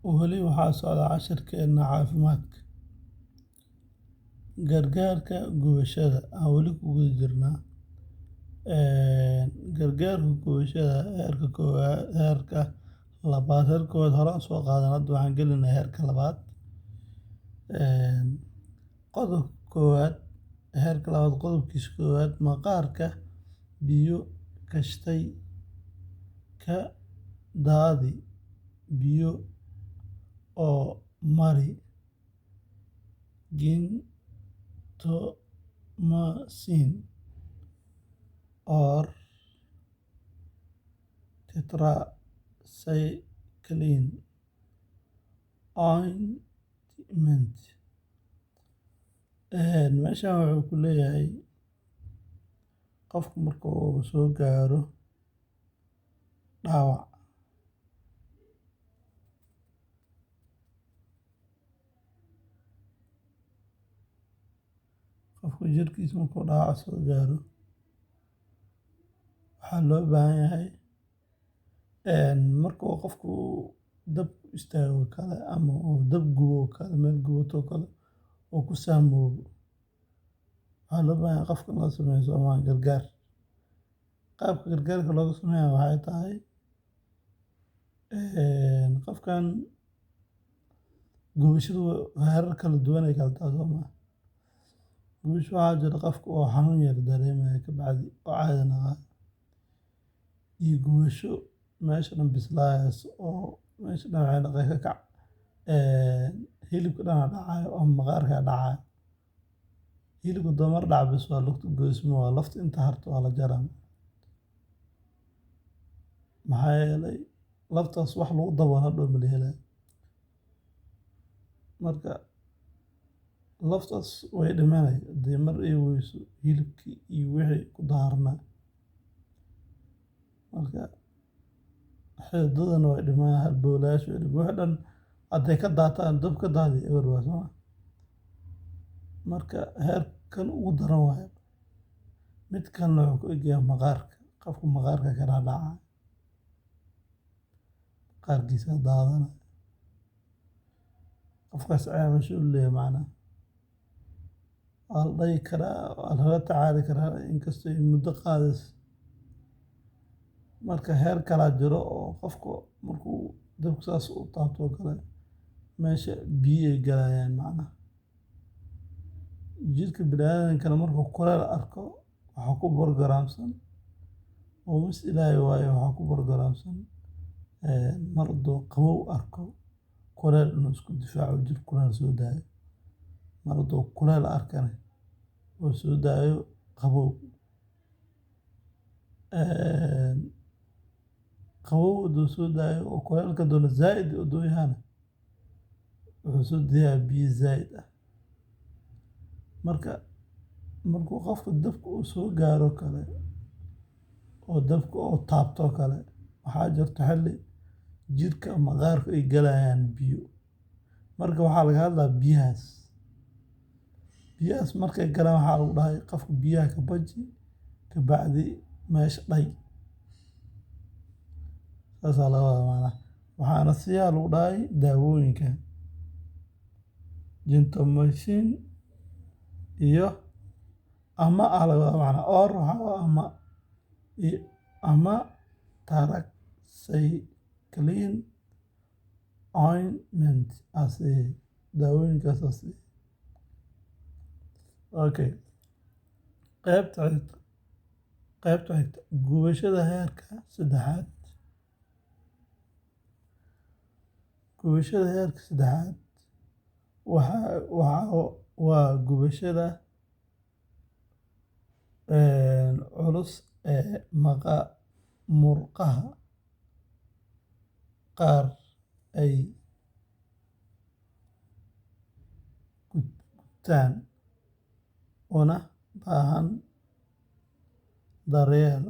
Weli waxaa socda casharkeena caafimaadka. Gargaarka gubashada aan weli ku guda jirnaa. Gargaarka gubashada heerka koowaad, heerka labaad, heerka koowaad hore aan soo qaadan, hadda waxaan gelinaa heerka labaad. Qodobka koowaad, heerka labaad qodobkiisa koowaad: maqaarka biyo kashtay ka daadi biyo oo mari gentamicin or tetracycline ointment. Meeshan wuxuu ku leeyahay, qofka marka uu soo gaaro dhaawac, qofka jirkiisa markuu dhaawac soo gaaro, waxaa loo baahan yahay marka uu qofku dab istaago kale ama uu dab gubo kale, meel gubato kale uu ku saamoobo, waxaa loo baahan yahay qofka in loo sameeyo, soomaa, gargaar. Qaabka gargaarka loogu sameeyo waxay tahay, qofkan gubashadu heerar kala duwan ay kala tahay, soomaa. Gubasho waxaa jira qofka oo xanuun yar dareemayo, kabacdi oo caadi noqonayo, iyo gubasho meesha dhan bislaanayso oo meesha dhan waxay noqon kakac, hilibka dhan aa dhacayo ama maqaarka dhacayo. Hilibka haduu mar dhaco, bas waa lugta goysmo, waa lafta inta harto waa la jaraa. Maxaa yeelay, laftaas wax lagu daboolo hadhow ma la helayo. Marka laftaas way dhimanay hadii mar ay weyso hilibkii iyo wixii ku daharnaa. Marka xididadana way dhimanayaan, halbowlayaasha way dhimanayaan, wixii dhan hadday ka daataan, dab ka daadiyo, eber waa, soo ma. Marka heerkan ugu daran waaye. Mid kalena wuxuu ku egyahay maqaarka, qofka maqaarka ka dhaadhacaya, maqaarkiisa daadanaya. Qofkaas ceemasho u leeyahay macnaha. Waa la dhayi karaa, waa lala tacaali karaa, inkastoo ay muddo qaadayso. Marka heer kalaa jiro oo qofka markuu dabka saas u taabto oo kale, meesha biyo ay galayaan macnaha. Jirka bini'aadamkana markuu kuleel arko, waxaa ku programsan oo mis Ilaahay waaye, waxaa ku programsan mar haduu qabow arko, kuleel inuu isku difaaco, jirka kuleel soo daayo. Mar haduu kuleel arkana, uu soo daayo qabow. Qabow haduu soo daayo oo kuleelka hadana zaaid haduu yahana, wuxuu soo daaya biyo zaaid ah. Marka markuu qofka dabka uu soo gaaro kale oo dabka uu taabto kale, waxaa jirto xilli jirka maqaarka ay galayaan biyo. Marka waxaa laga hadlaa biyahaas. Biyahaas markay galaan, waxaa lagu dhahay qofka biyaha ka baji, kabacdi meesha dhay. Saasaa laga wadaa macnaha. Waxaana siiyaa lagu dhahay daawooyinka gentamicin iyo ama aa laga wadaa macnaha, or waxaa waa ama tetracycline ointment aa siiyay, daawooyinkaas aa siiyay. Okay. Qaybta xigta, qaybta xigta, gubashada heerka saddexaad. Gubashada heerka saddexaad waxa waa gubashada culus ee murqaha qaar ay gubtaan una baahan daryeel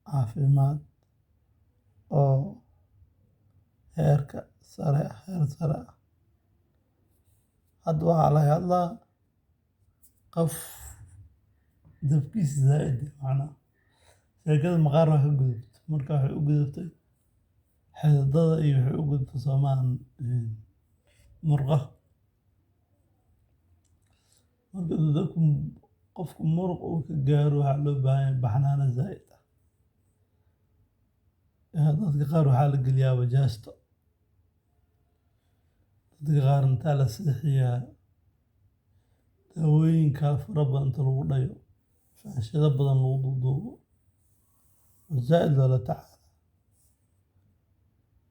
caafimaad oo heer sare ah. Hadda waxaa laga hadlaa qof dabkiisa zaaid macnaha. Sheekada maqaar waa ka gudubtay, marka waxay u gudubtay. Xididada iyo waxay u gudubtaa soomaan murqaha. Marka dabku qofku muruq uu ka gaaro, waxaa loo baahan yahay baxnaano zaid ah. Dadka qaar waxaa la geliyaa jeesto. Dadka qaar inta la seexiyaa daawooyinka fara badan inta lagu dhayo, faashado badan lagu duuduubo, zaid loola tacaalo.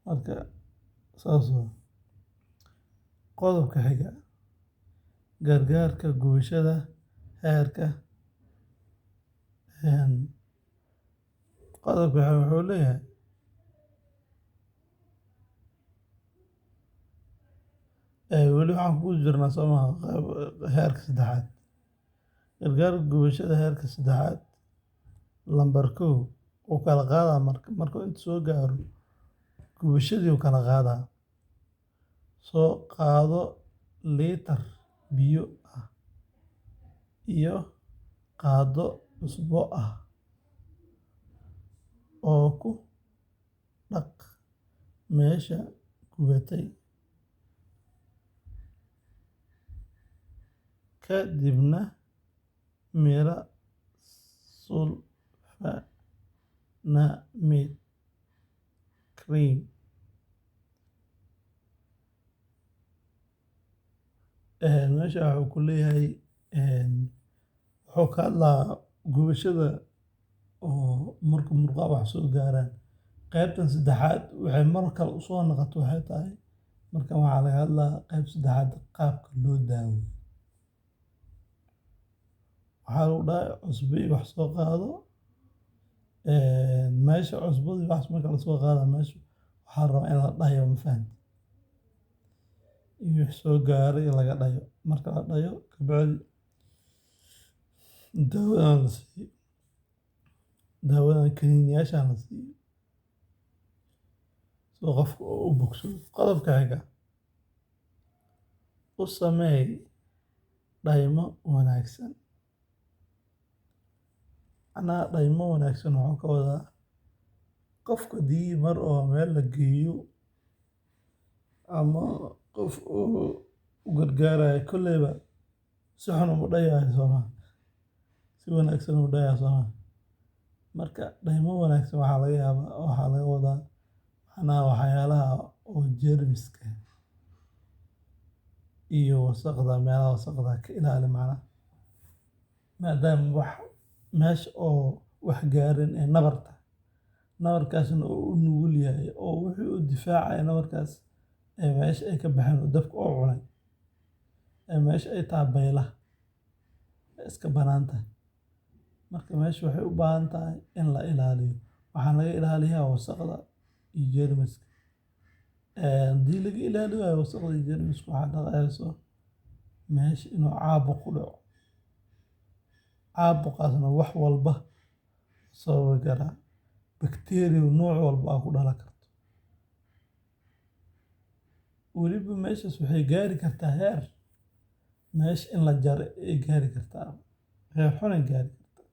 Marka saas waye. Qodobka xiga, gargaarka gubashada heerka. Qodobka xiga wuxuu leeyahay weli waxaan ku jirnaa soomaa heerka saddexaad. Gargaarka gubashada heerka saddexaad, lambar 1 wuu kala qaadaa. Marka inta soo gaaro gubashadii wuu kala qaadaa. Soo qaado liitar biyo ah iyo qaado cusbo ah oo ku dhaq meesha gubatay. Ka dibna mira sulfonamide cream. Meesha wuxuu ku leeyahay, wuxuu ka hadlaa gubashada oo marka murqaha wax soo gaaraan. Qaybtan saddexaad waxay mar kale u soo noqoto waxay tahay, marka waxaa laga hadlaa qayb saddexaad qaabka loo daaweeyo. Waxaa lagu dhahay cusbo iyo wax soo qaado. Meesha cusbada iyo waxaas marka la soo qaado, meesha waxaa la rabaa in la dhayo, ma fahanti, iyo wixii soo gaaray laga dhayo. Marka la dhayo kabacdi daawadan la siiyo, daawadan kaniiniyaashan la siiyo, si qofka uu u bogsado. Qodobka xiga, u sameey dhaymo wanaagsan. Macnaha dhaymo wanaagsan wuxuu ka wadaa, qofka haddii mar oo meel la geeyo ama qof uu u gargaarayo, kolleyba si xun uma dhayayo soomaa, si wanaagsan u dhayaa soomaa. Marka dhaymo wanaagsan waxaa laga yaabaa, waxaa laga wadaa macnaha waxyaalaha oo jeermiska iyo wasaqda, meelaha wasaqda ka ilaali, macnaha maadaama wax meesha oo wax gaarin ee nabarta, nabarkaasna uu u nugul yahay oo wuxuu u difaacaya nabarkaas ee meesha ay ka baxeen oo dabka oo cunay, ee meesha ay tahay baylah, ay iska bannaan tahay. Marka meesha waxay u baahan tahay in la ilaaliyo. Waxaana laga ilaaliyaa wasaqda iyo jeermiska. Haddii laga ilaali waayo wasaqda iyo jeermiska, waxaa dhacayso meesha inuu caabuq ku dhaco. Caabuqaasna wax walba sababi karaa, bakteeriya nooc walba aa ku dhalan karto. Weliba meeshas waxay gaari kartaa heer meesha in la jaro ay gaari kartaa, heer xun ay gaari kartaa.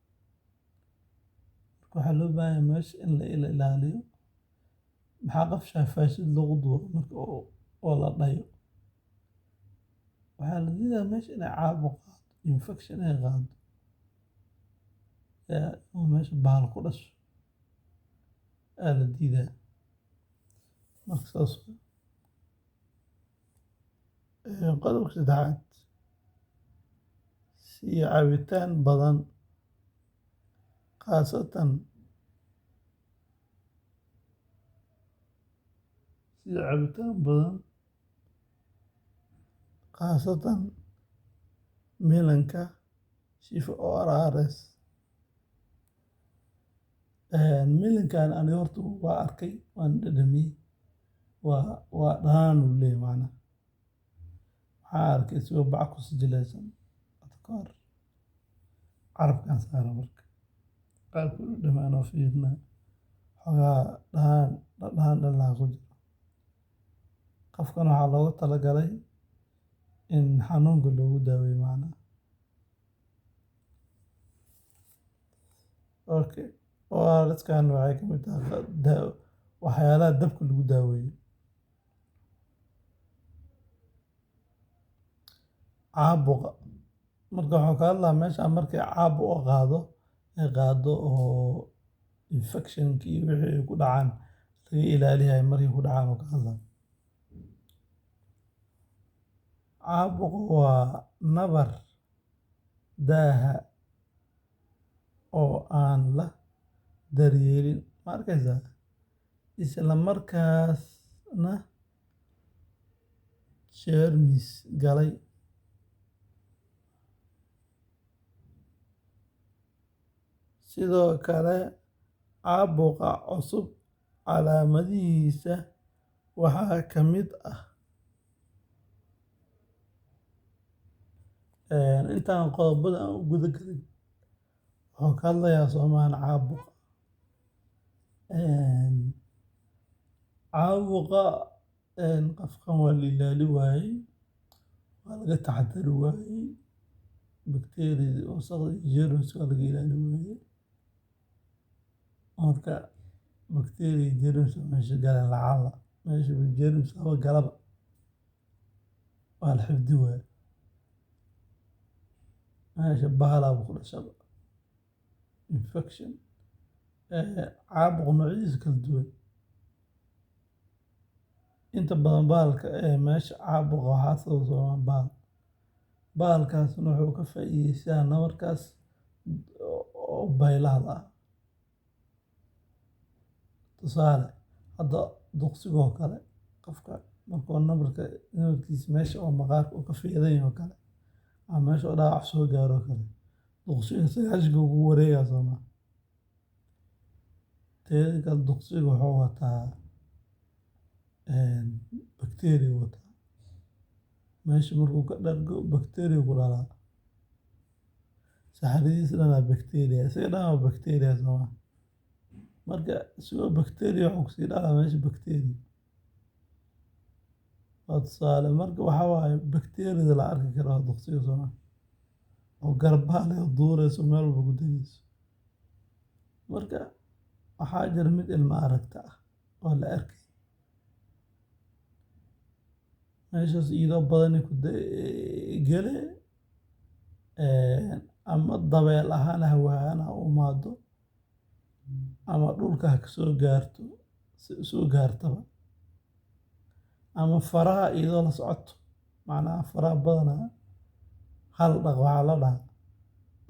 Marka waxaa loo baahan yahay meesha in la ilaaliyo. Maxaa qof faashad loogu duubo marka oo la dhayo? Waxaa la diidaa meesha inay caabuq qaado, infection ay qaado, oo meesha bahal ku dhasho aa la diidaa. Marka saas waye. Qodobka saddexaad, sii cabitaan badan, khaasatan sii cabitaan badan, khaasatan milanka Shifa ORS. Milankan aniga horta waa arkay, waan dhadhamiyey, waa dhanaan uu leeyahay macnaha. Waxaan arkay isagoo bac ku sijilaysan hada kahor, carabkaan saaray marka qaabka u dhadhamayo anoo fiirinayo, xoogaa dhanaan dhanaan dhanaan ku jiro. Qofkan waxaa loogu talagalay in xanuunka loogu daaweeyo macnaha. Okay, ORS-kan waxay ka mid tahay. Waxyaalaha dabka lagu daaweeyo. Caabuqa marka wuxuu ka hadlaa meesha markii caabuq qaado, ay qaado oo infection kii wixii ku dhacaan laga ilaaliyo markii ku dhacaan ka hadlaa. Caabuqu waa nabar daaha oo aan la daryeelin, ma arkaysaa, isla markaasna jeermis galay. Sidoo kale, caabuqa cusub calaamadihiisa waxaa ka mid ah Intaan qodobada aan u guda galin, wuxuu ka hadlayaa Soomaan caabuqa. Caabuqa qofkan waa la ilaali waayey, waa laga taxadari waayey, bakteeriyada, wasakhda iyo jeermiska waa laga ilaali waayey. Marka bakteeriya iyo jeermis meesha galeen lacala, meesha jeermis haba galaba, waa la xifdi waayey. Meesha bahalaa ku dhashaba. Infection. Caabuq noocyadiisa kala duwan. Inta badan bahalka meesha caabuqa waxaa sababa bahal. Bahalkaasna wuxuu ka faa'iideystaa nabarkaas oo baylahda ah. Tusaale, hadda duqsiga oo kale, qofka markuu nabarkiisa meesha oo maqaarka uu ka fiiqan yahay oo kale, ama meesha oo dhaawac soo gaaro oo kale, duqsiga 90 kugu wareegaa sooma. Teeda kale duqsiga wuxuu wataa bakteeriya wataa. Meesha markuu ka dhargo bakteeriya ku dhalaa. Saxaradiisa dhan waa bakteeriya, isaga dhan waa bakteeriya sooma. Marka isagoo bakteeriya wuxuu ku sii dhalaa meesha bakteeriya. Waa tusaale, marka waxaa waaye bakteeriyada la arki karo waa duqsiga sooma. Oo garbaha leh oo duuleyso meel walba ku degayso. Marka waxaa jira mid ilma aragta ah oo la arkay. Meeshaas iyadoo badani ku gale ama dabeel ahaan hawo ahaan ha u imaado ama dhulka ha ka soo gaarto, si u soo gaartaba. Ama faraha iyadoo la socoto, macnaha faraha badanaa hal dhaq waxaa la dhahaa.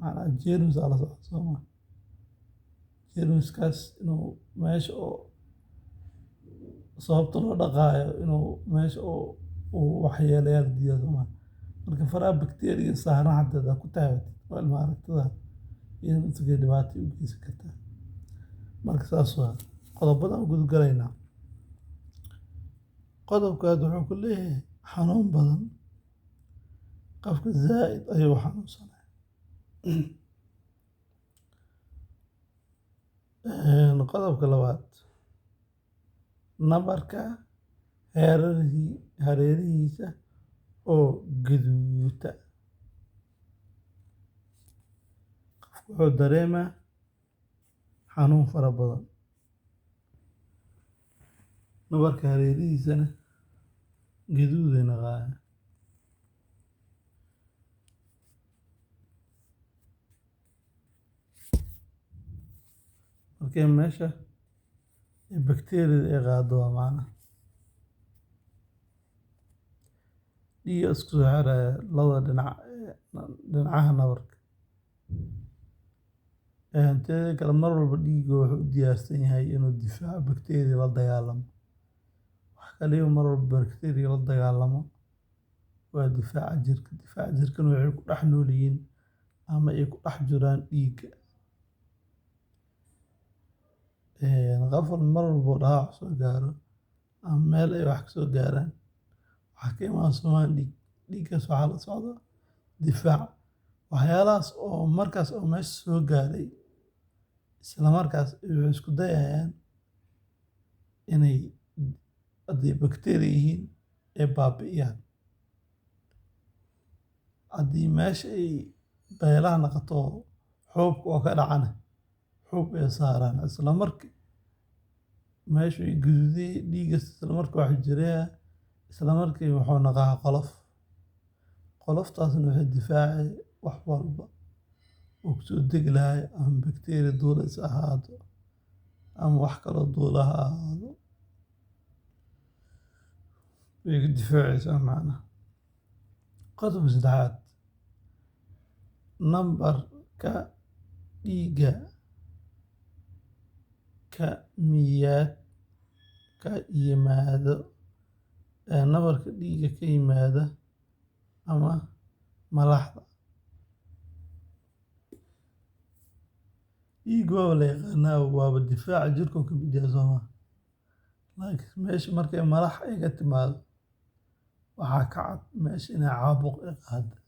Macnaha jeermis aa la socdo sooma. Jeermiskaas inuu meesha oo sababta loo dhaqaayo inuu meesha oo uu waxyeeleeyo la diidaa sooma. Marka faraha bakteeriya saaran hadda ku taabatid oo ilma aragtada iyo inta dhibaato u geysan kartaa. Marka saas waa qodobada aan guda galaynaa. Qodobkaas wuxuu ku leeyahay xanuun badan. Qofka zaid ayuu xanuunsanaa. Qodobka labaad, nabarka hareerihiisa oo gaduuta. Qofku wuxuu dareemaa xanuun fara badan. Nabarka hareerihiisana gaduud ay noqdaan. Markii meesha bakteeriyada ay qaado waa macna. Dhiigga isku soo xiraya labada dhinac dhinacaha nabarka. Teeda kale mar walba dhiigga wuxuu u diyaarsan yahay inuu difaaco bakteeriya la dagaalamo. Wax kaliya mar walba bakteeriya la dagaalamo waa difaaca jirka. Difaaca jirkana waxay ku dhex nool yihiin ama ay ku dhex jiraan dhiigga. Qof mar walba dhaawac soo gaaro ama meel ay wax ka soo gaaraan, waxaa ka imaan somaan dhiig. Dhiiggaas waxaa la socda difaac. Waxyaalahaas oo markaas oo meesha soo gaaray, isla markaas wuxuu isku dayayaan inay haddii bakteeriya yihiin ay baabi'iyaan. Haddii meesha ay baylaha noqoto xuubka oo ka dhacana, xuub ay saaraan isla markii. Meesha way gaduuday, dhiigga isla markii wax jireeya, isla markii wuxuu noqdaa qolof. Qoloftaasna waxay difaacay wax walba oo kusoo degi lahay, ama bakteeriya duulaysa ahaato ama wax kaloo duula ha ahaado, way ka difaacaysaa macnaha. Qodobka saddexaad, nabarka dhiigga ka yimaado, nabarka dhiigga ka yimaada ama malaxda. Dhiigga waa la yaqaanaa, waaba difaaca jirka uu ka mid yahay, sooma? Laakiin meesha markay malax ay ka timaado, waxaa ka cad meesha inay caabuq ay qaadday.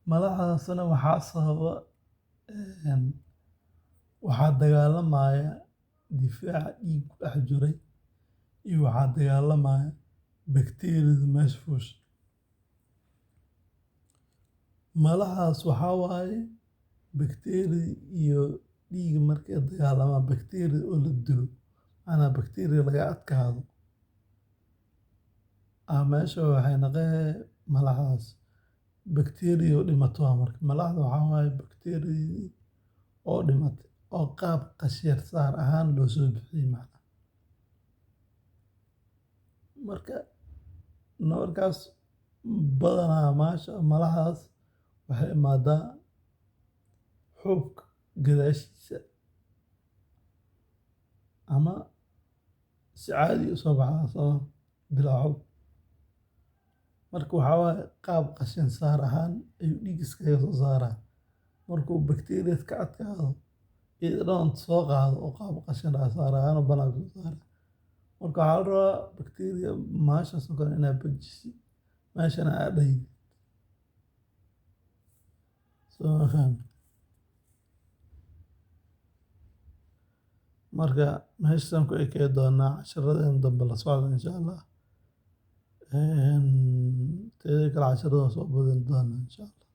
Malaxdaasna waxaa sababa, waxaa dagaalamaya difaaca dhiig ku dhex jiray iyo waxaa dagaalamaya bakteeriyada meesha fuushay. Malaxdaas waxaa waaye bakteeriyada iyo dhiigga markay dagaalamaan, bakteeriyada oo la dilo, macnaha bakteeriya laga adkaado. Meesha waxay noqonee malaxdaas bakteeriya oo dhimato waa. Marka malaxda waxaa waaye bakteeriyadii oo dhimatay oo qaab qashin saar ahaan loo soo bixiyay macnaha. Marka nabarkaas badanaa maasha malaxdaas waxay imaadaa xuubka gadaashiisa ama si caadi u soo baxdaa, soo bilaa xuub. Marka waxaa waaye qaab qashin saar ahaan ayuu dhiig iskaga soo saaraa markuu bakteeriyada ka adkaado, iyada dhan soo qaado oo qaab qashin saar ahaan banaanka soo saara. Marka waxaa la rabaa bakteeriya maashaas oo kale inaad bajisid, meeshana aad dhaydid. Soo ma fahmin? Marka meeshaan ku ekee doonaa casharadeen dambe, la socda insha Allah. Teeda kale casharada soo badin doonaa insha Allah.